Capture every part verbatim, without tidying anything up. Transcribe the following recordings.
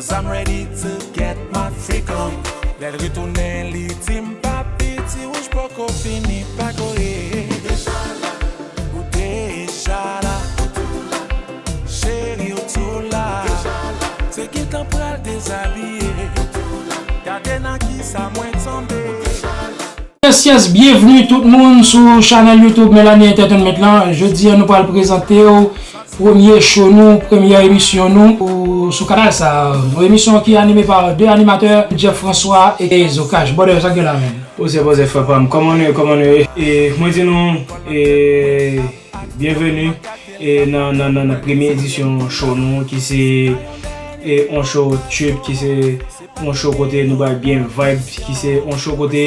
'Cause I'm ready to get my freak on. Lè l retounen, li di m, "Papi, ti wouj poko fini pa kore." Ou deja la. Cheri, ou tou la. Se gentan pral dezabiye. Gade nan kisa mwen tonbe. Yes, yes, byenvni tout moun sou chanèl YouTube Melanie Entertainment lan. Jodi a, nou pral prezante w premye show nou, premyè emisyon nou ou, sou kanal sa. Yon emisyon ki anime pa de animatè, Jeff François e Zocash. Brother, sa k gen la, menm? Poze, poze, frè pa m. Kòman nou ye? Kòman nou ye? E, mwen di nou, e, byenveni, e, nan, nan, nan, nan premye edisyon show nou, ki se, e, yon show trip, ki se yon show kote nou bay byen vibe, ki se yon show kote,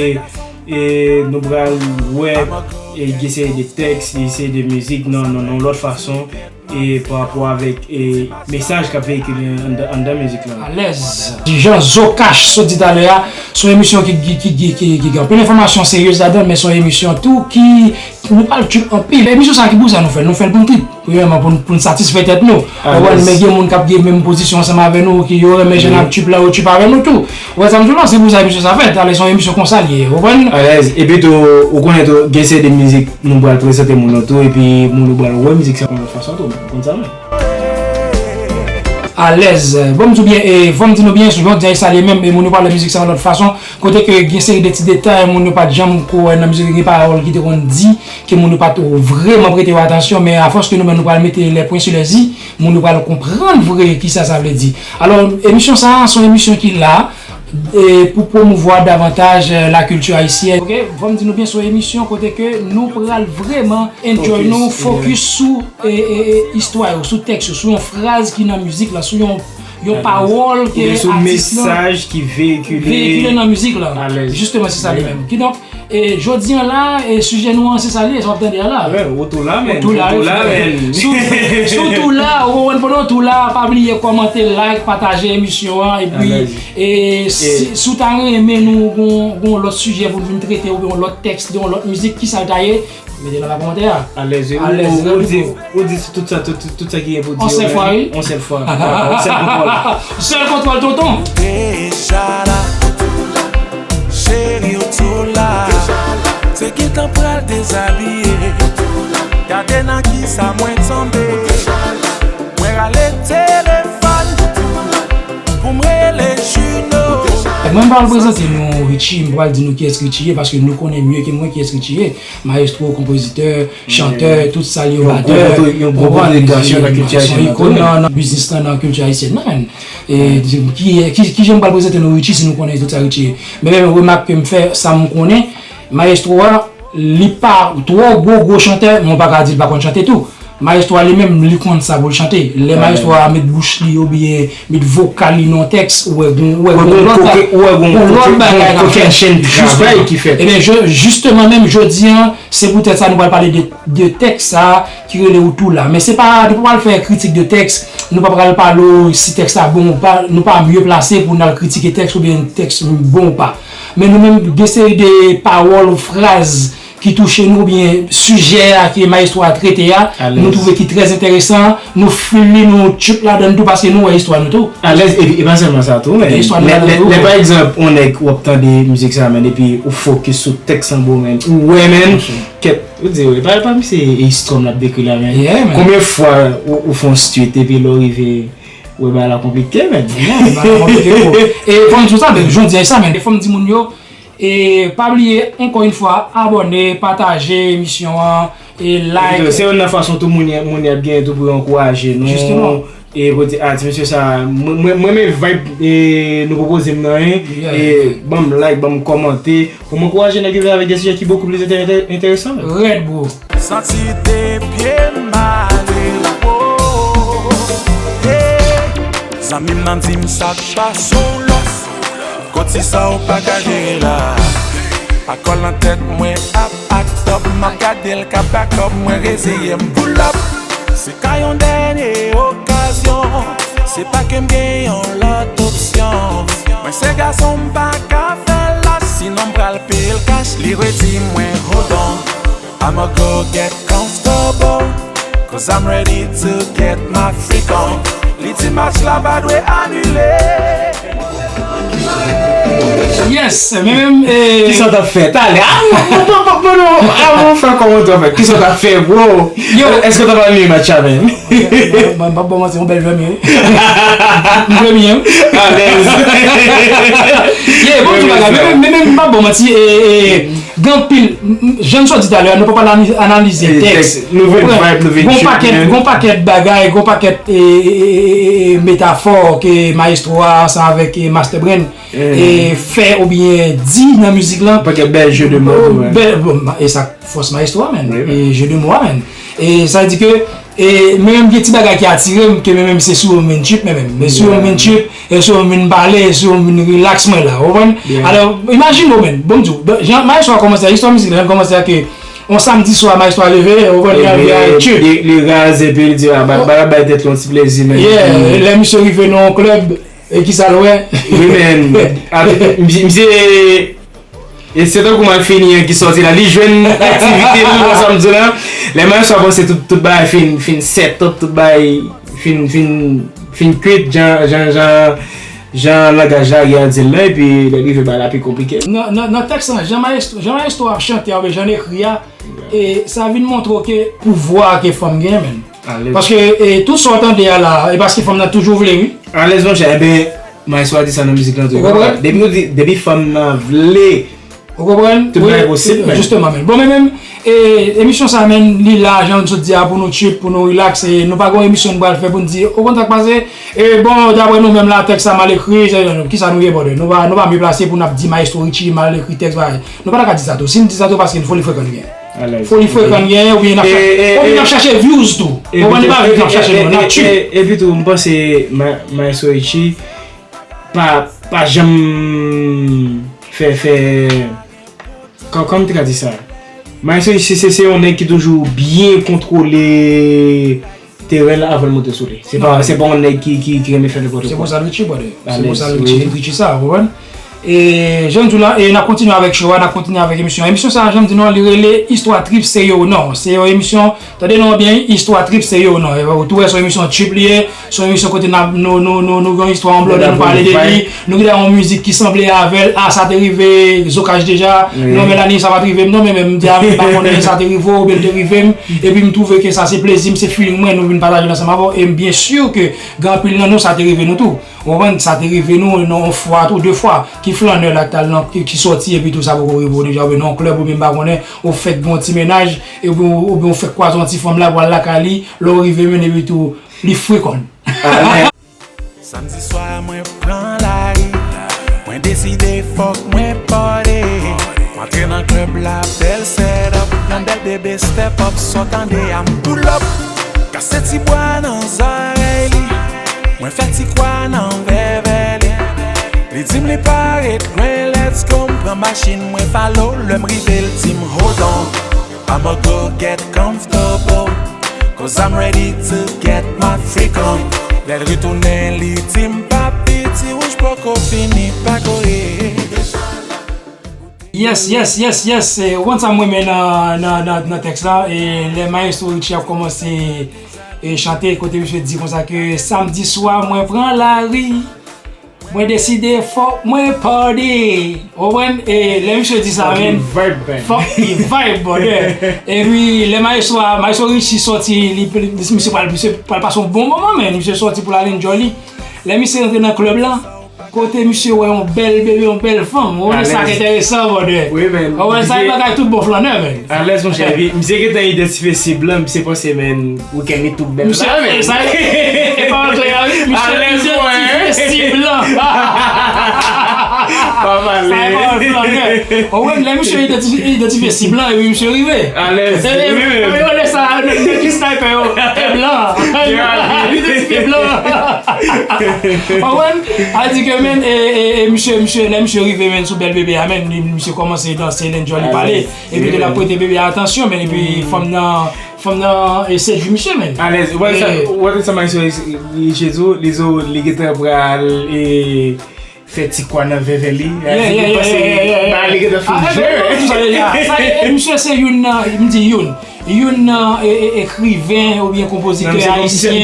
e, nou pral wè, e, gen seri de tèks, gen seri de mizik nan, nan, nan yon lòt fason, e, pa rapò avèk, e, mesaj k ap veyikile anndan, anndan mizik la. Alèz. Jan Zocash sot di talè a, se yon emisyon ki, ki, ki, ki, ki, ki gen anpil enfòmasyon serye ladan, men se yon emisyon tou ki, nou pral trip anpil. Emisyon sa a ki pou sa nou fè l? Nou fè l pou n trip. Premyèman, pou n, pou n satisfè tèt nou. Ou konprann? Men gen moun k ap gen menm pozisyon ansanm avè nou, ki yo renmen jan n ap trip la, yo trip avè nou tou. Ou wè sa m di w la? Se pou sa emisyon sa fèt. Alèz, se yon emisyon konsa l ye. Ou konprann? Alèz. Epi tou, ou konnen tou, gen seri de mizik nou pral prezante moun yo tou, epi moun yo pral wè mizik sa yon lòt fason tou. Ou konn sa menm. Alèz. Bon, m di w byen, e fò m di nou byen, jodi a e sa l ye menm, e moun yo pral wè mizik sa yon lòt fason, kote ke gen seri de ti detay, moun yo pa t janm ko wè nan mizik, gen pawòl ki te konn di, ke moun yo pa t vrèman prete yo atansyon, men afòs ke nou menm nou pral mete les points sur les i, moun yo pral konprann vre kisa sa vle di. Alò, emisyon sa a, se yon emisyon ki la, e, pou pwomouvwa davantaj, e, la culture haïtienne. Ok, fò m di nou byen, se yon emisyon kote ke nou pral vrèman enjoy nou, focus sou, e, e, e, istwa yo, sou tèks yo, sou yon fraz ki nan mizik la, sou yon, yon pawòl ke atis lan veyikile nan mizik la. Jisteman, se sa li menm. Kidonk, e, jodi a la, e, sijè nou an, se sa li ye, sa w ap tande a la. Ou tou la, men. Ou tou la, men. Si w tou la, ou konprann, pandan w tou la, pa bliye kòmante, like, pataje emisyon an, epi, e, si, si w ta renmen nou gon, gon lòt sijè pou n vin trete, oubyen yon lòt tèks, yon lòt mizik, kisa l ta ye, mete nan ba kòmantè a. Alèz, ou di, ou di tout sa, tout, tout, tout sa ki gen pou di yo, yon sèl fwa, wi. Yon sèl fwa. Yon sèl kontwòl. Sèl kontwòl, tonton. Deja la. Cheri, ou tou la. Se gentan pral dezabiye. Gade nan kisa mwen tonbe. Mwen rale telefòn pou m rele Juno. Mwen pral prezante nou Richie, m pral di nou kiyès Richie ye, paske nou konnen mye ke mwen kiyès Richie ye. Mayestwo, konpozitè, chantè, tout sa l ye, batè, yon gwo, yon gwo konpozisyon nan kilti ayisyèn nan, nan biznis lan, nan kilti ayisyèn nan, men. E, ki, ki, kijan m pral prezante nou Richie si nou konnen tout sa Richie ye? Men, men, remak ke m fè, sa m konnen, Mayestwo a, li pa twò gwo, gwo chantè, men w pa ka di l pa konn chante tou. Mayestwo a li menm, li konn sa pou l chante. Lè mayestwo a met bouch li oubyen met vokal li nan yon tèks, ou wè gon, ou wè gon lòt bagay, gon lòt bagay k ap fèt. Ebyen, jisteman menm jodi a, se poutèt sa nou pral pale de, de tèks sa a ki rele Ou tou la. Men se pa, nou pa pral fè kritik de tèks, nou pa pral pale w si tèks la bon ou pa, nou pa mye plase pou n al kritike tèks oubyen tèks bon ou pa. Men nou menm, gen seri de pawòl ou fraz ki touche nou, oubyen sijè a ke mayestwo a trete a, nou twouve ki trè enteresan, nou feel li, nou trip ladan l tou, paske nou wè istwa nou tou. Alèz, epi e pa sèlman sa tou, men lè, lè, lè pa egzanp, yon nèg w ap tande mizik sa, men epi ou fokis sou tèks lan bro, men ou wè, men kèt, ou di, e pa, e pa misye Storm l ap dekri la, men konbyen fwa ou, ou fè yon street epi lè w rive, ou wè bagay la konplike, men. Non, bagay la konplike, bro. E fò m di w sa, men, jodi a sa, men, e fò m di moun yo, E pa bliye, ankò yon fwa, abòne, pataje emisyon an, e like. Se youn nan fason tou moun y ap, moun y ap genyen tou pou yo ankouraje nou. Jisteman. E pou di, a, ti mesye sa, mwen, mwen, mwen renmen vibe, e, nou pwopoze m nan, e, ban m like, ban m kòmante, pou m ankouraje nèg yo vin avèk de sijè ki bokou plis enterè-, enteresan. Rèd, bro. Santi de pye m ale, wo, hey. Zanmi m nan di m sa k pase w lòs. Koti sa w pa ka jere la. Akò nan tèt mwen ap act up, m ap gade l k ap back up, mwen rezeye m pull up. Se ka yon dènye okazyon, se pa ke m gen yon lòt opsyon. Mwen se gason, m pa ka fè lòs, sinon m pral peye l cash. Li redi mwen, hold on, I'ma go get comfortable. Cause I'm ready to get my freak on. Li di match la pa dwe anile. Yes, men menm. Eh, Kisa w t ap fè? Talè. Ah, non, non, non, non, non. Ah, non, fè kòmantè w fè. Kisa w t ap fè, bro? Yo. Èske w t ap anime match la, menm? Mwen mwen p ap ba w manti, yon bèl jwè m ye. M jwè byen wi. Alèz. Yeah, bon, ti bagay, men menm, men menm, m p ap ba w manti, eh, eh, gen anpil, m- m- jan m sot di talè, nou p ap analize, analize tèks. Nou vin vibe, nou vin Gon trip, pakèt, man. Gon pakèt bagay, gon pakèt eh, eh, eh, eh, metafò ke mayestwo a ansanm avèk eh, Master Brand eh, fè oubyen di nan mizik lan. Pakèt bèl jeu de mots, ouais. Bèl, bon, ma- e sa fòs mayestwo a, man. Oui, E jeu de mots a, man. E sa di ke e, men menm gen ti bagay ki atire m, ke men menm se sou yon menchip, men menm. Men sou yon menchip, e sou yon moun pale, e sou yon moun relax mwen la, ou konprann? Yeah. Alò, imajine w, men, bon m di w, jan mayestwo a kòmanse a, istwa mizik la, jan l kòmanse a ke yon samdi swa mayestwo a leve, ou konprann, li anvi al tchip. Li raz epi li di, ah, ba ba bay tèt li yon ti plezi, men. Yeah, lè misye rive nan yon klèb, e kisa l wè? Wi, men. Misye E se tankou malfini an ki sòti la. Li jwenn aktivite li, ou konprann sa m di w la. Lè mayestwo a panse tout, tout bagay fin, fin set up, tout bagay fin, fin, fin kwit, jan, jan, jan, jan langaj lari a di l lan, epi lè l rive bagay la pi konplike. Nan, nan, nan tèks lan, jan mayestwo, jan mayestwo ap chante a, oubyen jan l ekri a, e sa vin montre w ke pouvwa ke fanm genyen, menm. Paske e, tout sa w tande a la, e paske fanm nan toujou vle, wi. Alèz, monchè, enben, Maestro a di sa nan mizik lan tou. Depi ou di, depi fanm nan vle, ou konprann? Tout bagay posib, men. Jisteman, men. Bon, men menm, e, emisyon sa, men, li la, jan nou sot di a, pou nou tchip, pou nou relax, e nou pa gen yon emisyon nou pral fè pou nou di, ou konn sa k pase? E bon, daprè nou menm la, tèks sa mal ekri, kisa nou ye, brother? Nou pa, nou pa mye plase pou n ap di Maestro Richie mal ekri tèks, bagay. Nou pa ta ka di sa tou. Si n di sa tou, paske foli frekan n gen. Foli frekan n gen, oubyen n ap chache, oubyen n ap chache views tou. Ou konprann, e pa views n ap chache, non, n ap tchip. Epi tou, m panse Maestro Richie pa, pa janm fè, fè, kòman m te ka di sa? Maestro Richie se, se yon nèg ki toujou byen kontwole teren l avan l monte sou li. Se pa, se pa yon nèg ki, ki, ki renmen fè nenpòt kwa. Se pou sa l Richie, brother. Se pou sa l Richie, Richie sa, ou konprann? E jan m di w la, e n ap kontinye avèk show a, n ap kontinye avèk emisyon an. Emisyon sa, jan m di nou an, li rele Istwa Trip, se yo ou non. Se yon emisyon, tande non byen, Istwa Trip, se yo ou non. Ou tou wè se yon emisyon trip li ye, se yon emisyon kote n ap, nou, nou, nou, nou gen yon istwa, yon blòdè, nou pale de li, nou gen yon mizik ki sanble avè l, a sa te rive Zokaj deja, non Melanie, sa pa t rive m non, men, men m di a, m pa konnen sa te rive w, oubyen l te rive m, epi m twouve ke sa se plezi m, se feeling mwen, nou vin pataje l ansanm avè w, e m byen si ke gen anpil nan nou, sa te rive nou tou. Ou konprann? Sa te rive nou, nan yon fwa tou, de fwa, ki flannè la ki t al nan, ki, ki sòti, epi tou sa poko rive w deja, oubyen nan yon klèb, oubyen m pa konnen, ou fèk gen yon ti mennaj, epi ou, oubyen ou fèk kwaze yon ti fanm la, ou al lakay li, lè w rive, men epi tou, li frekan. Samdi swa mwen pran lari, mwen deside fòk mwen party. Mwen antre nan klèb la, bèl set up, yon bèl bebe step up, sa w tande a m pull up. Kase ti bwa nan zòrèy li, mwen fè ti kwa nan vèvè li. Li di m li pa ret lwen, let's go, m pran machin, mwen follow, lè m rive l di m hold on. I'ma go get comfortable, cause I'm ready to get my freak on. Lè l retounen, li di m papi, ti wouj poko fini, pa kore. Yes, yes, yes, yes. E, ou konn sa m renmen nan, nan, nan, nan tèks la. E lè Maestro Richie ap kòmanse e, chante, kote misye di konsa ke samdi swa, mwen pran lari. Mwen deside fòk mwen party. Ou konprann? E lè misye di sa, men, fòk li vibe, brother. Epi lè Maestro a, Maestro Richie sòti, li, li, misye pral, misye pral pase yon bon moman, men misye sòti pou l al enjoy li. Lè misye rantre nan klèb la, kote misye wè yon bèl bebe, yon bèl fanm. Ou konprann? Sa k enteresan, brother. Ou konprann? Sa e bagay tout bon flannè, men. Alèz, monchè. Epi misye gentan idantifye sib lan, misye panse, men, weekend li tou bèl la, men. Sa e pawòl klè a, wi. Misye idantifye sib lan. Pa pale. Sa e pawòl flannè. Ou konprann? Lè misye idantifye, idantifye sib lan, epi misye rive. Alèz. Yo rele sa, nèg ki sniper yo. E blan. Idantifye blan. Ou konprann? A di ke, men, e, e, e, misye, misye, lè misye rive, men, sou bèl bebe a, men, li, misye kòmanse danse, l enjoy, li pale. Epi ke l ap prete bebe a atansyon, men, epi fanm nan, fanm nan, e, sedui misye, men. Alèz, ou wè sa, ou wè sa Maestro Richie di w, li di w, li gentan pral, e, fè ti kwa nan vèvè li. Li panse bagay li gentan fin jwe. Sa, e, misye se youn nan, m di youn. Youn nan e, e, ekriven oubyen konpozitè ayisyen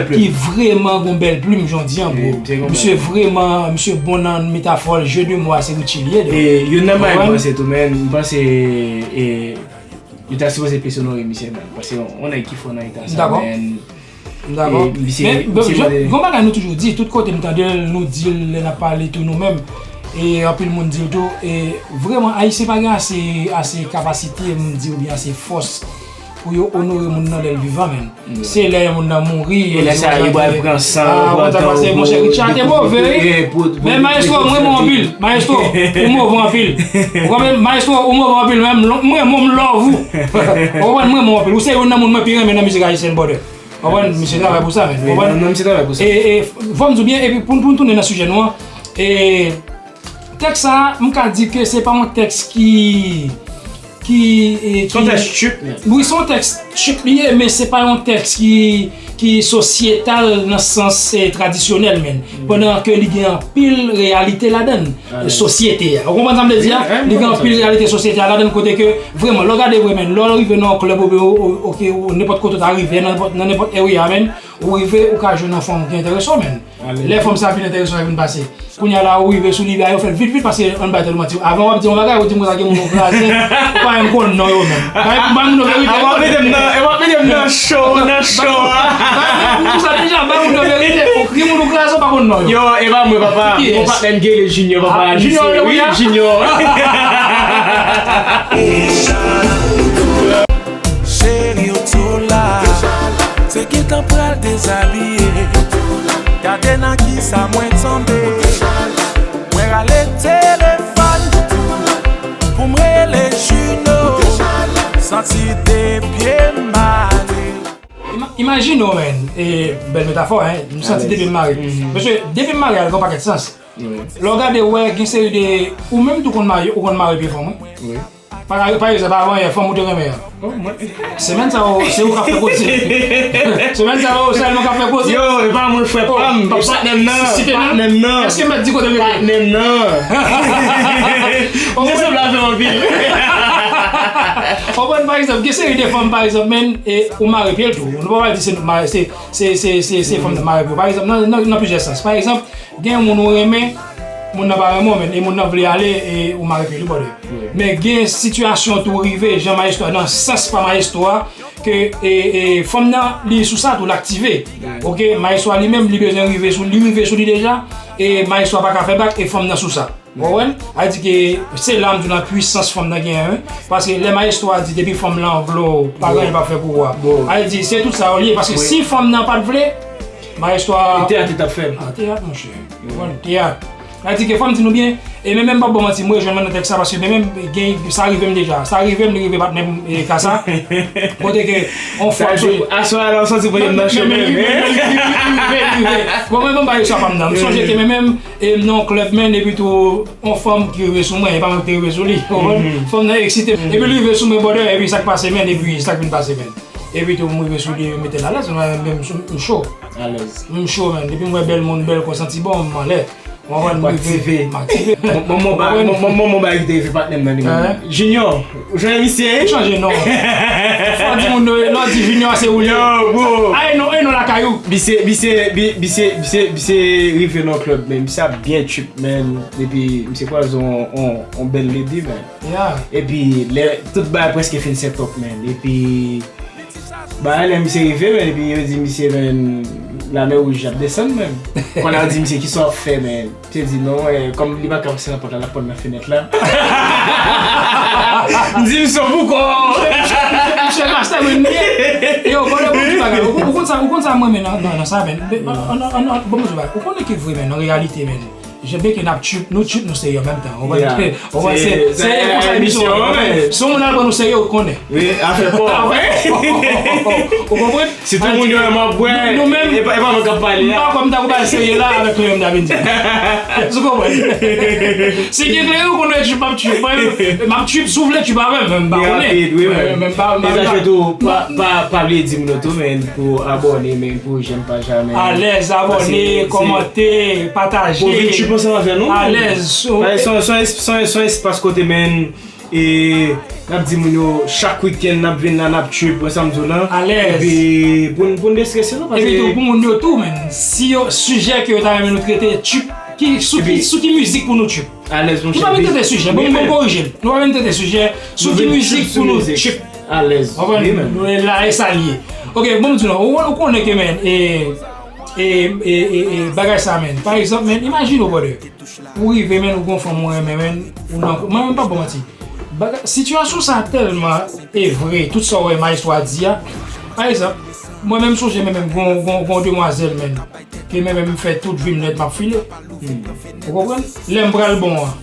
ki vrèman gon bèl plim jodi an, bro. Misye vrèman, misye bon nan metafò l, jeu de mots, se Richie li ye, donk. E youn nan bagay m panse tou, men, m panse, e, yo ta sipoze plis onore misye, men. Paske yon nèg ki fò nan eta sa, men. Dakò. Men, gon bagay nou toujou di, tout kote m tande l, nou di l, lè n ap pale tou nou menm. E anpil moun di l tou, e vrèman, Ayisyen pa gen ase, ase kapasite, m di, oubyen ase fòs pou yo onore moun nan lè l vivan, men. Se lè moun nan mouri, yo di, yo pral pran san, yo pran tan pou, monchè, Richard te move, wi. Men maestro, m renmen w anpil. Maestro, ou move anpil. Ou konprann? Maestro, ou move anpil, men m renmen w, m love ou. Ou konprann? M renmen w anpil. Ou se youn nan moun mwen pi renmen nan mizik ayisyèn, brother. Ou konprann? Misye travay pou sa, men. Ou konprann? Misye travay pou sa. E, e, fò m di w byen, epi pou, pou n tounen nan sijè nou an, e, tèks sa a, m ka di ke se pa yon tèks ki, ki, e, ki. Se yon tèks tchup, men. Wi, se yon tèks tchup li ye, men se pa yon tèks ki, ki sosyetal nan sans, e, tradisyonèl, men. Pandan ke li gen anpil reyalite ladan l. Sosyete a. Ou konprann sa m vle di a? Li gen anpil reyalite sosyete a ladan l kote ke, vrèman, lè w gade vrèman, lè w rive nan yon klèb oubyen o-, o-, oke, ou nenpòt kote w ta rive, nan nenpòt, nan nenpòt area, men, ou rive, ou ka jwenn yon fanm ki enterese w, men. Lè fanm sa vin enterese w, vin pase. Kounye a la, ou rive sou li, yo fè l vit, vit, paske ann bay tèt manti. Avan w ap di yon bagay, ou di m konsa gen moun ou kraze, ou pa menm konn non yo menm. Bay, bay moun yo verite. Epa w mete m nan, epa w mete m nan cho, nan cho a. Bay moun sa deja, bay moun yo verite. Ou gen moun ou kraze, ou pa konn non yo. Yo, epa mwen, papa. Ki yès? Mon patnè m Gele Junior, papa. Ah, Junior, wi, Junior. Cheri, ou tou la. Se gentan pral dezabiye. Gade nan kisa mwen tonbe. Mwen rale telefòn pou m rele Juno. Santi de pye m mare. Ima-, imajine w, men, e, bèl metafò, en, m santi de pye m mare. Paske de pye m mare a gen yon pakèt sans. Lè w gade, w wè, gen seri de, ou menm tou konn mare, ou konn mare pye fanm, wi. Pa, pa egzanp, avan yè, fanm ou te renmen an. Semèn sa yo, se ou k ap fè koze. Semèn sa yo, sèlman k ap fè koze. Yo, e pa mwen, frè pa m, patnè m nan, patnè m nan. Èske m mèt di kote m rete? Patnè m nan. Ou konprann? Ou konprann, pa egzanp, gen seri de fanm, pa egzanp, men, e, ou mare pye l tou. Nou pa pral di se nou mare, se, se, se, se, se fanm nan mare pye w. Pa egzanp, nan, nan, nan plizyè sans. Pa egzanp, gen yon moun ou renmen, moun nan pa renmen w, men, e moun nan vle ale, e ou mare pye li, brother. Men gen sitiyasyon tou rive, jan mayestwo a, nan sans pa mayestwo a, ke, e, e, fanm nan, li sou sa tou, l aktive. Oke, mayestwo a li menm, li bezwen rive sou, li rive sou li deja, e mayestwo a pa ka fè bak, e fanm nan sou sa. Ou konprann? A di ke se la m di w nan pwisans fanm nan genyen, wi. Paske lè mayestwo a di depi fanm lan vle w, pa gen anyen l p ap fè pou ou a. A di se tout sa yo l ye, paske si fanm nan pa t vle, mayestwo a. E teyat li t ap fè. Ah, teyat, monchè. Ou konprann? Teyat. A di ke fò m di nou byen, e men menm m p ap ba w manti, m rejwenn mwen nan tèks sa, paske men menm gen, sa rive m deja. Sa rive m, li rive patnè m, e, Kasa. Kote ke, on fwa. Aswè a la, w santi voye m nan cho menm, men. Bon, men bon, bagay sa pa m nan. M sonje ke men menm, e m nan yon klèb, men, epi tou, yon fanm ki rive sou mwen, e pa mwen ki te rive sou li. Ou konprann? Fanm nan eksite m. Epi li rive sou mwen, brother, epi sa k pase, men, epi sa k vin pase, men. Epi tou, m rive sou li, m mete l alèz, men, men, m cho. Alèz. M cho, men. Depi m wè bèl moun, bèl kò, santi bon, m anlè. Ou konprann? M rive, m aktive. Manman ba, manman ba ki te rive patnè m nan li menm. Junior, ou chanje misye, hein? Ou chanje non. Fò di moun, lè w di Junior, se ou li. Yo, bro. Ay, non, e non lakay ou. Misye, misye, misye, misye, misye rive nan klèb, men misye ap byen trip, man. Epi misye kwaze on, on, on bèl lady, man. Epi lè tout bagay prèske fin set up, man. Epi bagay lè misye rive, man, epi yo di misye, man, lamè wouj ap desann, man. Kounye a yo di misye, kisa w ap fè, man? Misye di non, eh, kòm li pa ka pase nan pòt la, l ap pran nan fenèt la. M di misye, poukò? Misye mastè, man, li ye. Yo, bon, bon, ti bagay. Ou konn, ou konn sa, ou konn sa mwen renmen nan, nan, nan sa, man. Bon, bon, ti bagay. Ou konnen ke vre, man, nan reyalite, man. Jan byen ke n ap trip, nou trip, nou serye an menm tan. Ou konprann? Ou konprann? Se, se konsa emisyon an, man. Si yon moun al pran nou serye, ou konnen. Wi, afè pa w. Ou konprann? Si tout moun yo wè m ap bwè, nou menm, e pa, e pa mwen k ap pale a. M pa kwè m ta kou ba l serye la avèk kleren m ta vin di. Ou konprann? Si gen kleren, ou konn wè trip, m ap trip. M ap trip, si w vle trip avè m, men m pa konnen. Men m pa, m pa. E sa fè tou, pa, pa, pa bliye di moun yo tou, men, pou abòne, men, pou jèm paj la, men. Alèz, abòne, kòmante, pataje. Pou vin trip ansanm avè nou, men. Alèz. Se yon, se yon, se yon espas kote, men, E n ap di moun yo, chak wikenn n ap vin la, n ap trip, wè sa m di w lan. Alèz. Epi pou n, pou n destrese nou, paske. Epi tou, pou moun yo tou, menn, si yo, sijè ke yo ta renmen nou trete, trip, ki, sou ki, sou ki mizik pou nou trip? Alèz, monchè. Nou pa vin trete sijè, bon, mwen korije l. Nou pa vin trete sijè, sou ki mizik pou nou trip? Alèz. Konprann? Nou la, e sa l ye. Ok, bon, m di nou, ou, ou konnen ke, menn, e, e, e, e, e, bagay sa, menn. Pa egzanp, menn, imajine w, brother. Ou rive, menn, ou gon fanm ou renmen, menn, ou nan, mwen menm pa bon manti. Bagay, sitiyasyon sa tèlman e vre, tout sa w wè Maestro a di a. Pa egzanp, mwen menm sonje, mwen menm gon, gon, gon demwazèl, menn, ke mwen menm m fè tout vi m nèt m ap file. Ou konprann? Lè m pral bon an,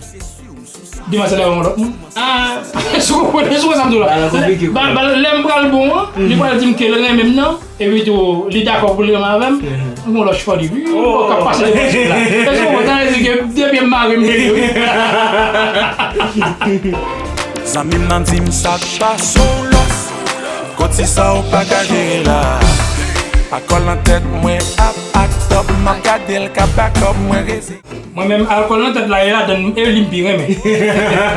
demwazèl la yon lòt moun. Ah, si w konprann, si w konprann sa m di w la. Lè m pral bon an, li pral di m ke l renmen m nan. Epi tou, li dakò pou l renmen avè m. M gon lòt chwa li. Wi, ou ka pase devan sou la. Èske w konprann? Sa vle di ke depi m mare m mele, wi. Zanmi m nan di m sa k pase w lòs. Koti sa w pa ka jere la. Akòl nan tèt mwen ap act up, m ap gade l k ap back up, mwen rezi. Mwen menm, alkòl nan tèt la, e ladann, e li m pi renmen.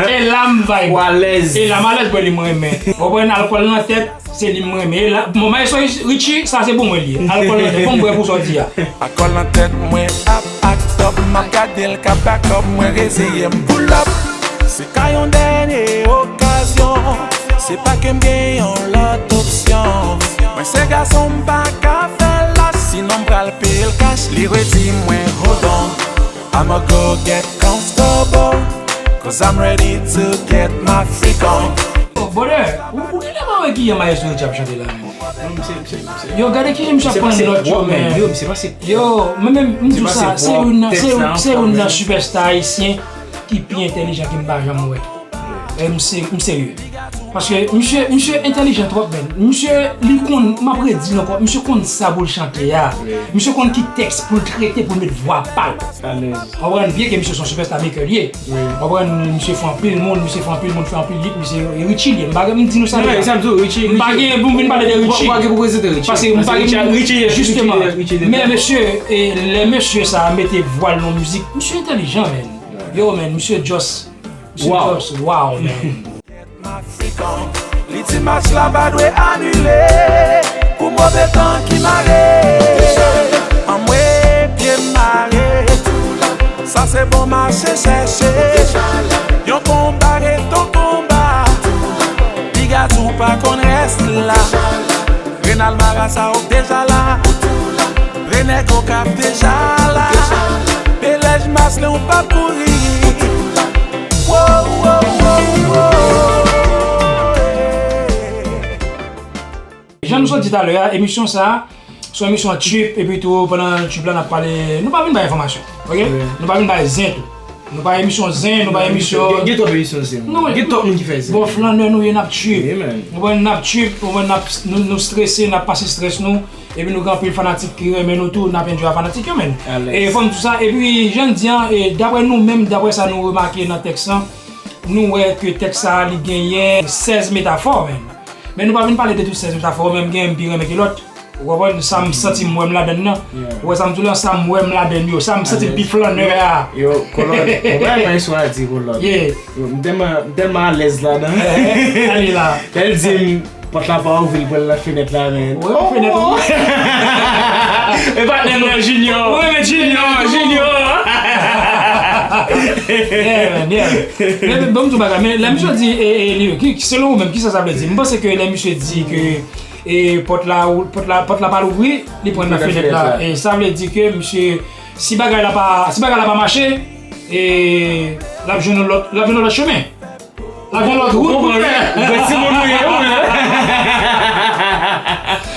E la m vibe. Ou alèz. E la m alèz, bwè li m renmen. Ou konprann, alkòl nan tèt, se li m renmen. E la, bon, Maestro Richie, sa se pou mwen li ye. Alkòl nan tèt, fò m bwè pou sa w di a. Akòl nan tèt mwen ap act up, m ap gade l k ap back up, mwen rezeye m pull up. Se ka yon dènye okazyon, se pa ke m gen yon lòt opsyon. Mwen se gason, m pa ka fè lòs, sinon m pral peye l cash. Li redi mwen, hold on, I'ma go get comfortable, 'cause I'm ready to get my freak on. Oh, brother, ou, ou genlè pa wè ki jan Maestro Richie ap chante la, menm. Non, misye, misye, misye. Yo, gade ki jan misye ap pran nòt yo, menm. Yo, misye pase. Yo, mwen menm, m di w sa, se youn nan, se youn, se youn nan sipèsta ayisyen ki pi entèlijan ke m pa janm wè. Eh, m se-, m serye. Paske misye, misye entèlijan twòp, menn. Misye, li konn, m ap redi l ankò, misye konn sa pou l chante a. Misye konn ki tèks pou l trete, pou l met vwa pa l. Alèz. Ou konprann? Byen ke misye se yon sipèsta maker li ye. Ou konprann? Misye fè anpil moun, misye fè anpil moun, fè anpil hit, misye Richie li ye. M pa, m di nou sa deja. M pa gen pou m vin pale de Richie. Ou pa gen pou prezante Richie. Paske m pa gen, jisteman. Men mesye, e, lè mesye sa a mete vwa l nan mizik, misye entèlijan, menn. Yo, menn, misye just Misye Jobs, wow, man. Li di match la pa dwe anile pou move tan ki mare. Anmwe, pye m mare. Sa se bon mache chèche. Yon konba ret yon konba. Piga tou pa konn rès la. Renal Marasa ou deja la. René Gokap deja la. Belèj Maslin ou p ap kouri. Wo, wo, wo, wo. Jan nou sot di talè a, emisyon sa a, se yon emisyon trip, epi tou, pandan trip la, n ap pale, nou pa vin bay enfòmasyon, ok? Nou pa vin bay zen tou. Nou pa emisyon zen, nou pa emisyon. Gen, gen twòp emisyon zen. Non, gen twòp moun ki fè zen. Bon, flannè nou ye, n ap trip. Ou konprann, n ap trip, ou konprann, n ap, nou, nou strese, n ap pase strès nou. Epi nou gen anpil fanatik ki renmen nou tou, n ap enjoy a fanatik yo, menn. E fò m di sa, epi jan n di an, e daprè nou menm, daprè sa nou remake nan tèks lan, nou wè ke tèks sa a li genyen sèz metafò, menn. Men nou pa vin pale de tout sèz metafò, men m gen m pi renmen ke lòt. Ou konprann? Sa m santi m wè m ladann nan. Ou wè sa m di w lan, sa m wè m ladann yo. Sa m santi m pi flannè a. Yo, Kolòt, ou wè sa Maestro a di, Kolòt. Yo, m tèlman, m tèlman alèz ladan. Ale la. Lè l di m, pòt la pa ouvri, l pral nan fenèt la, men. Wi, fenèt. E patnè m nan, Junior. Wi, men Junior, Junior. Yeah, man, yeah. Men, men, bon, m di w bagay, men lè misye di, e, e, li, ki, selon ou menm, kisa sa vle di? M panse ke lè misye di ke, e, pòt la, pòt la, pòt la pa louvri, li pran nan fenèt la. E sa vle di ke misye, si bagay la pa, si bagay la pa mache, e, l ap jwenn yon lòt, l ap jwenn yon lòt chemen. L ap jwenn lòt wout pou l fè. Ou fè timoun ou ye, ou ye.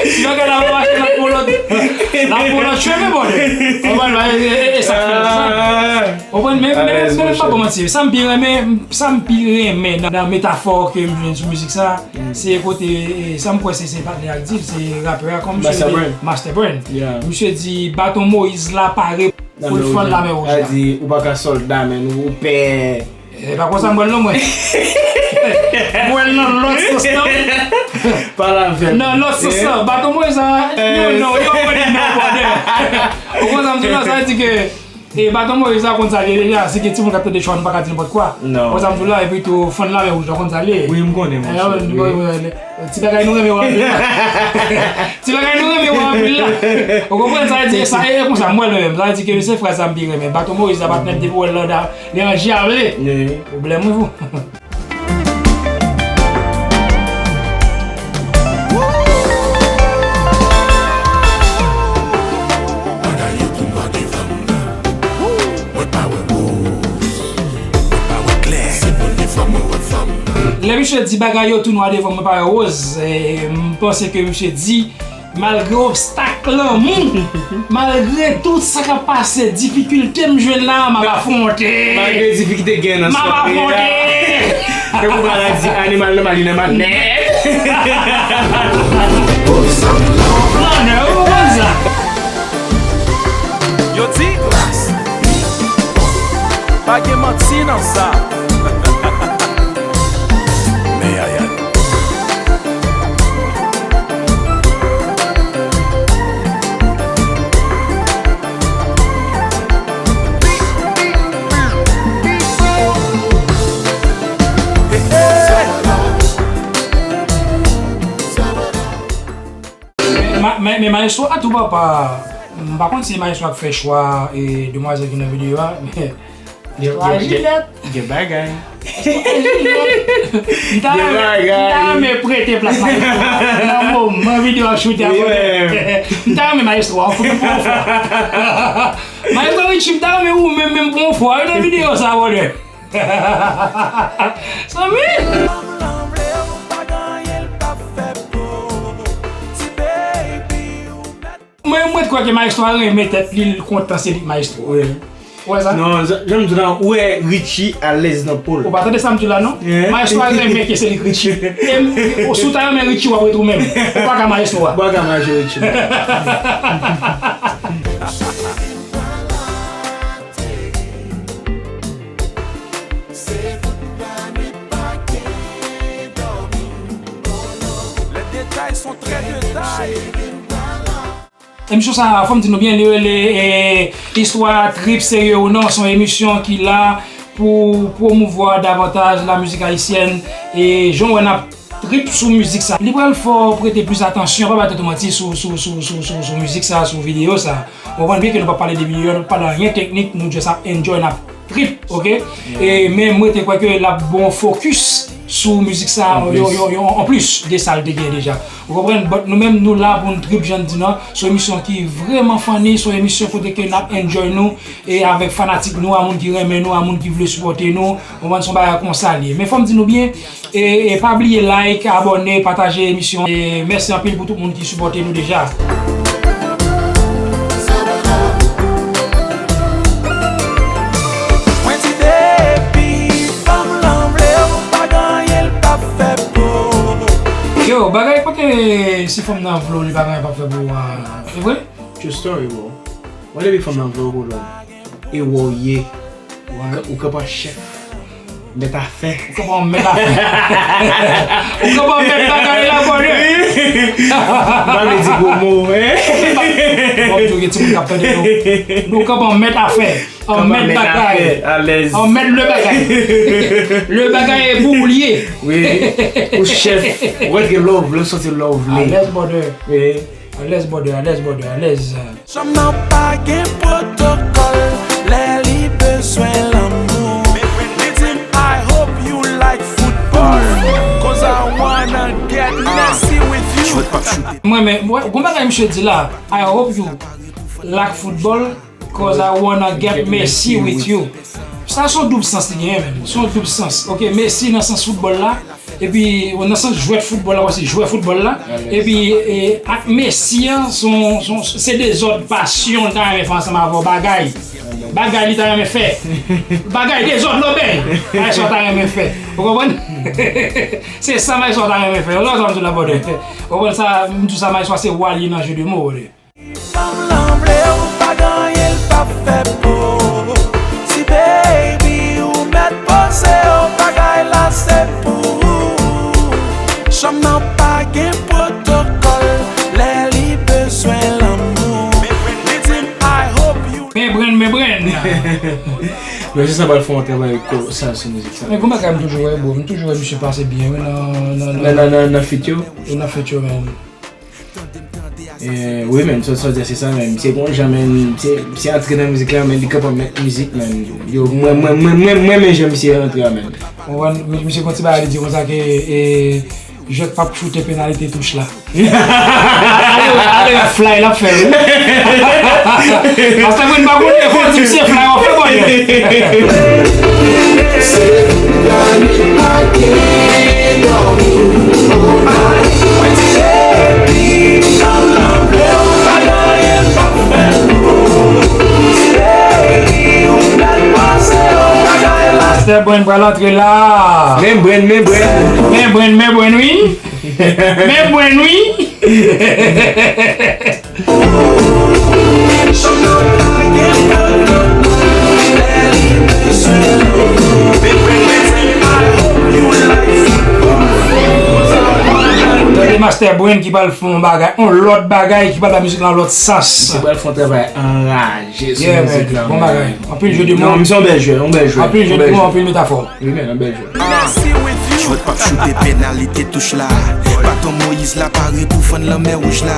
Si bagay la pa mache, l ap pran lòt, l ap pran lòt chemen, bòdè. Ou konprann, e, e, e sa k fè l sa. Ou konprann, men, men, men, men, pa bon manti. Sa m pi renmen, sa m pi renmen nan, nan metafò ke m jwenn sou mizik sa, se kote, e, sa m kwè se, se patnè a k di l, se rapè a, kòman misye rele? Master Brain. Misye di, baton Moyiz la pare pou l fann lame wouj la. Sa di, ou pa ka sòlda, men ou pè. E pa konsa m wè l non, mwen. M wè l nan lòt sans lan. Pale avè m. Nan lòt sans lan. Baton Moyiz la, non, non, yo pa di non, bòdè. Ou konn sa m di w la, sa vle di ke E Baton Moyiz la konn sa l ye deja, si gen timoun k ap tande chwa, nou pa ka di nenpòt kwa. Non. Ou konn sa m di w la, epi tou, fann Lame Wouj la konn sa l ye. Wi, m konnen, monchè. Ti bagay nou renmen wè anpil la. Ti bagay nou renmen wè anpil la. Ou konprann sa vle di, sa e konsa, m wè l menm. Sa vle di ke se fraz sa m pi renmen. Baton Moyiz la pa t nèt depi w wè l nan da, li an jale. Pwoblèm wi pou. Lè misye di bagay yo tou nwa devan mwen pa wè woz, e, m panse ke misye di, malgre obstak lanmou, malgre tout sa k ap pase, difikilte m jwenn la, m ap afwonte. Malgre difikilte gen nan soirée a. M ap afwonte. Tankou maladi animal nòmal, li nan malnèt. Flannè, ou konn sa? Yo di, pa gen manti nan sa. Men Yaya. Ma-, men, men mayestwo a tou papa, m pa konn si mayestwo a k fè chwa e demwazèl ki nan videyo a, men Gen, gen, gen, gen bagay. M ta renmen, m ta renmen prete plas mayestwo a nan moman videyo a ap choute a, brother. M ta renmen mayestwo a, ou fout m pran fwa. Mayestwo Richie, m ta renmen ou menm, menm pran fwa wi nan videyo sa, brother. Zanmi! Mwen, mwen kwè ke mayestwo a renmen tèt li, l kontan se li k mayestwo. Wi. Ou wè sa? Non, jan, jan m di w la, ou wè Richie alèz nan po l. Ou pa tande sa m di w la, non? Mayestwo a renmen ke se li k Richie. E m, ou, si w ta renmen Richie, w ap ret ou menm. Ou pa ka mayestwo a. Ou pa ka mayestwo Richie. Les détails sont très détails. Emisyon sa a, fò m di nou byen, li rele, e, Istwa Trip Serye ou Non. Se yon emisyon ki la pou pwomouvwa davantaj lamizik ayisyèn. E jan w wè n ap trip sou mizik sa, li pral fè w prete plis atansyon, pa bay tèt ou manti sou, sou, sou, sou, sou, sou mizik sa, sou videyo sa. Ou konprann byen ke nou p ap pale de videyo, nou p ap pale anyen teknik, nou just ap enjoy, n ap trip, oke? E, men mwen te kwè ke l ap bon fokis sou mizik sa, yon, yon, yon, anplis de sa l te gen deja. Ou konprann? But nou menm, nou la pou n trip, jan n di nan, se yon emisyon ki vrèman funny, se yon emisyon kote ke n ap enjoy nou, e avèk fanatik nou, a moun ki renmen nou, a moun ki vle sipòte nou, ou konprann, se yon bagay konsa l ye. Men fò m di nou byen, e, e pa bliye like, abòne, pataje emisyon. E mèsi anpil pou tout moun ki sipòte nou deja. Mwen di depi fanm lan vle w, pa gen anyen l p ap fè pou ou. Yo, bagay kote si fanm nan vle w, li pa gen anyen l p ap fè pou ou a, e vre? True story, bro. Mwen depi fanm nan vle w, bro, e wè w ye. Ou ka-, ou kanpe an chèf. Mèt afè. Ou kanpe an mèt afè. Ou kanpe an mèt bagay la, brother. M pa vle di gwo mo, hein. Bon, m di w gen timoun k ap tande nou. Nou kanpe an mèt afè. An mèt bagay. Alèz. An mèt le bagay. Le bagay e pou ou l ye. Wi. Ou chèf. Ou wè gen lè w vle, w santi lè w vle. Alèz, brother. Wi. Alèz, brother, alèz, brother, alèz. Chanm nan pa gen pwotokòl, lè li bezwen lanmou. Li di m, "I hope you like football, 'cause I wanna get messy with you." Mwen, men, mwen, gon bagay misye di la, "I hope you like football, 'cause I wanna get messy with you." Sa se yon doub sans li genyen, menm. Se yon doub sans. Oke, mesi nan sans foutbòl la. Epi, nan sans jwèt foutbòl la, wè se jwè foutbòl la. Epi, e, ak mesi an, se yon, se yon, se dezòd pasyon l ta renmen fè ansanm avè w, bagay. Bagay li ta renmen fè. Bagay dezòd lòbèy. Bagay sa w ta renmen fè. Ou konprann? Se sa Maestro ta renmen fè. Ou konprann sa m di w la, brother? Ou konprann sa, m di w sa, Maestro se wa li nan jeu de mots, brother. Fanm lan vle w, pa gen anyen l p ap fè pou ou. Si baby ou mèt poze w, bagay la se pou ou. Chanm nan pa gen pwotokòl, lè li bezwen lanmou. Li di m, "I hope you." Men brenn, men brenn. Mesye sa pral fè yon travay kolosal sou mizik sa. Men gon bagay m toujou wè, bro. M toujou wè misye pase byen, wi, nan, nan, nan, nan, nan, nan feat yo. Nan feat yo, men. Eh, wi, men, sa, sa w di a, se sa, men. Misye gon jan, men, misye, misye antre nan mizik la, men, li kapab met mizik, men. Yo, mwen, mwen, mwen, mwen, mwen, men, jan misye antre a, men. Ou konprann? Mi-, misye gon ti bagay li di konsa ke, eh, jwèt p ap choute penalite touch la. Ale, ale, fly l ap fè, wi. Pastè Gwen pa konnen, fò di misye fly w ap fè bòlè. Pastè Gwen pral antre la. Men Bren, men Bren. Men Bren, men Bren, wi. Men Bren, wi. Tande Master Brain ki pral fè yon bagay, yon lòt bagay, ki pral ba mizik lan yon lòt sans. Misye pral fè yon travay anraje sou mizik lan, bon bagay. Anpil jeu de mots. Non, misye yon bèl jwè, yon bèl jwè. Anpil jeu de mots, anpil metafò. Wi, men, yon bèl jwè. Jwèt p ap choute penalite touch la. Baton Moyiz la pare pou fann lanmè wouj la.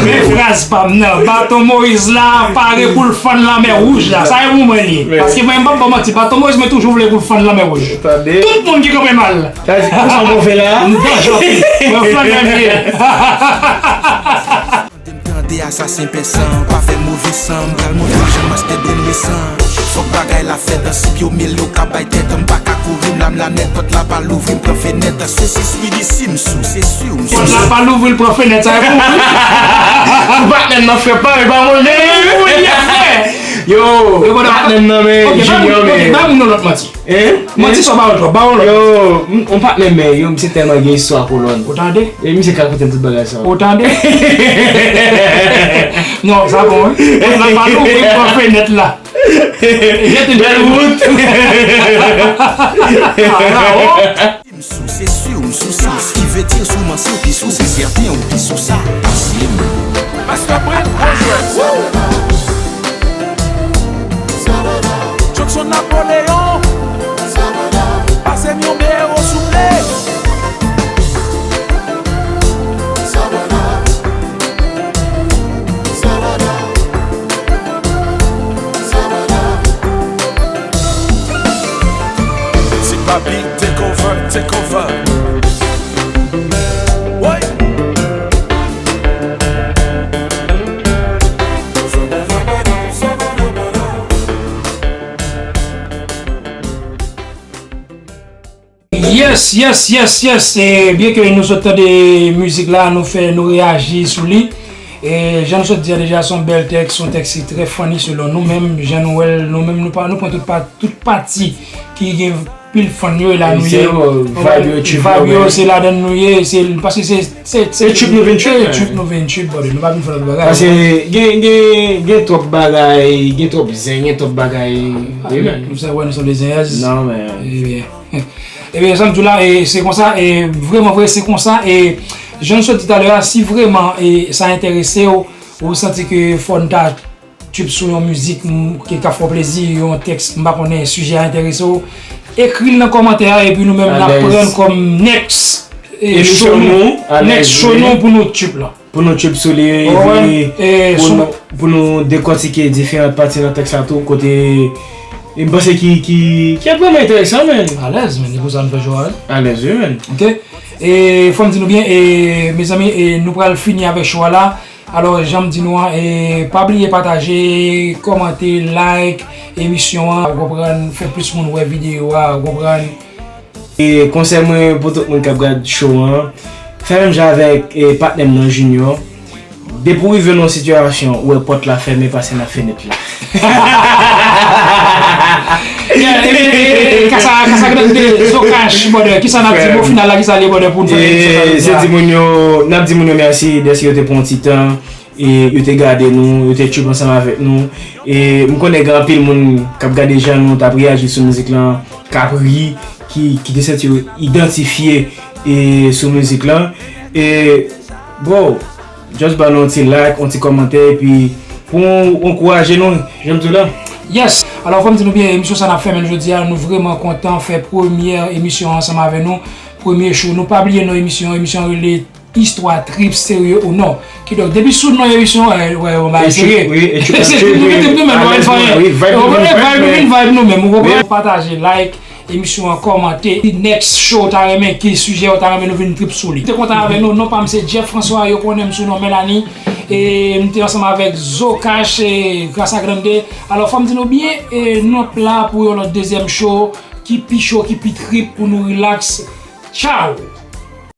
Men fraz pa m nan. Baton Moyiz la pare pou l fann lanmè wouj la. Sa e pou mwen li ye. Paske mwen, m p ap ba w manti. Baton Moyiz, mwen toujou vle pou l fann lanmè wouj. Tande. Tout moun ki kanpe mal. Sa di, konsa mwen fè la. M danje anpil. Mwen fann lanmè. Tande, tande asasen pèsan, pa fè move san, m pral montre jan Master Brain resan. Fòk bagay la fèt, ansip yo mele, yo ka bay tèt, m pa ka kouri, m la, m la nèt, pòt la pa louvri, m pran fenèt, se si swi di si m sou, se si m sou. Pòt la pa louvri, l pran fenèt, sa e pou ou. Ou pa menm nan frè pa, e pa mwen menm. Ou ye frè. Yo, yo pa menm nan, men Junior, men. Ba moun yon lòt manti. Hein? Manti sa ba w twòp, ba w yon lòt. Yo, m, m pa menm, men, yo, misye tèlman gen istwa kolòn. Ou tande? E misye ka konte m tout bagay sa. Ou tande? Non, sa bon, wi. Pòt la pa louvri, pran fenèt la. Jete bèl wout. M sou, se si m sou sa. Ki vle di sou manti ou pi sou, se sèten ou pi sou sa. Pase m. Master Brain, bon jwèt. Johnson Napoléon. Pase m yon bero souple. Se Papi, take over, take over. Woy! Yes, yes, yes, yes. E, byen ke nou sot tande mizik la, nou fè, nou reyaji sou li. E, jan nou sot di a deja, se yon bèl tèks, se yon tèks ki trè funny selon nou menm, jan nou wè l, nou menm, nou pa, nou pran tout pa, tout pati ki gen pil fan yo, e la nou ye. Vibe yo, se ladann nou ye, se, paske se, se, se trip nou vin trip, e trip nou vin trip, brother. Nou pa vin fè lòt bagay. Paske gen, gen, gen twòp bagay, gen twòp zen, gen twòp bagay. Wi, men. Nou sa wè nou sanble zenyèz. Non, men. Ebyen. Ebyen, sa m di w la, e, se konsa, e, vrèman vre, se konsa, e, jan nou sot di talè a, si vrèman, e, sa enterese w, ou santi ke fò n ta trip sou yon mizik, m, ke ka fè w plezi, yon tèks, m pa konnen, sijè a enterese w, ekri l nan kòmantè a, epi nou menm n ap pran l kòm next, e, show nou, next show nou pou nou trip la. Pou nou trip sou li, epi pou nou, pou nou dekòtike diferan pati nan tèks la tou, kote, e m panse ki, ki, ki ap vrèman enteresan, men. Alèz, men, e konsa nou fè show a, wi. Alèz, wi, men. Ok. E fò m di nou byen, e, mezanmi, e, nou pral fini avèk show a la. Alò, jan m di nou an, e, pa bliye pataje, kòmante, like emisyon an, ou konprann, fè plis moun wè videyo a, ou konprann. E konsèy mwen pou tout moun k ap gad show an, fè menm jan avèk, e, patnè m nan Junior. Depi w rive nan yon sitiyasyon, ou wè pòt la fèmen, pase nan fenèt la. Yeah, e, e, e, e, kasa, kasa grenn de Zocash, brother. Kisa n ap di, mo final la, kisa l ye, brother, pou n fè emisyon sa jodi a? Se di moun yo, n ap di moun yo mèsi dèske yo te pran yon ti tan, e yo te gade nou, yo te trip ansanm avèk nou. E m konnen gen anpil moun k ap gade jan nou t ap reyaji sou mizik lan, k ap ri, ki, ki te santi yo idantifye, e, sou mizik lan. E, bro, just ba nou yon ti like, yon ti kòmantè, epi pou w ankouraje nou, jan m di w la. Yes! Alò, fò m di nou byen, emisyon sa n ap fè menm jodi a, nou vrèman kontan fè premyè emisyon ansanm avè nou, premye show. Nou pa bliye non emisyon, emisyon an rele Istwa Trip, serye ou non. Kidonk, depi sou non emisyon an, wè, wè, yon bagay serye. Se trip nou mete nou menm, nou pa fè anyen. Ou konprann? Vibe nou vin vibe nou menm, ou konprann? Pataje, like emisyon an, kòmante. Next show ou ta renmen, ki sijè ou ta renmen nou vin trip sou li. Te kontan avè nou, non pa m se Jeff François, yo konnen m sou non Melanie. E m te ansanm avèk Zocash e Grasa Grande. Alò, fò m di nou byen, e nou ap la pou yon lòt dezyèm show ki pi cho, ki pi trip, pou nou relax. Tchao!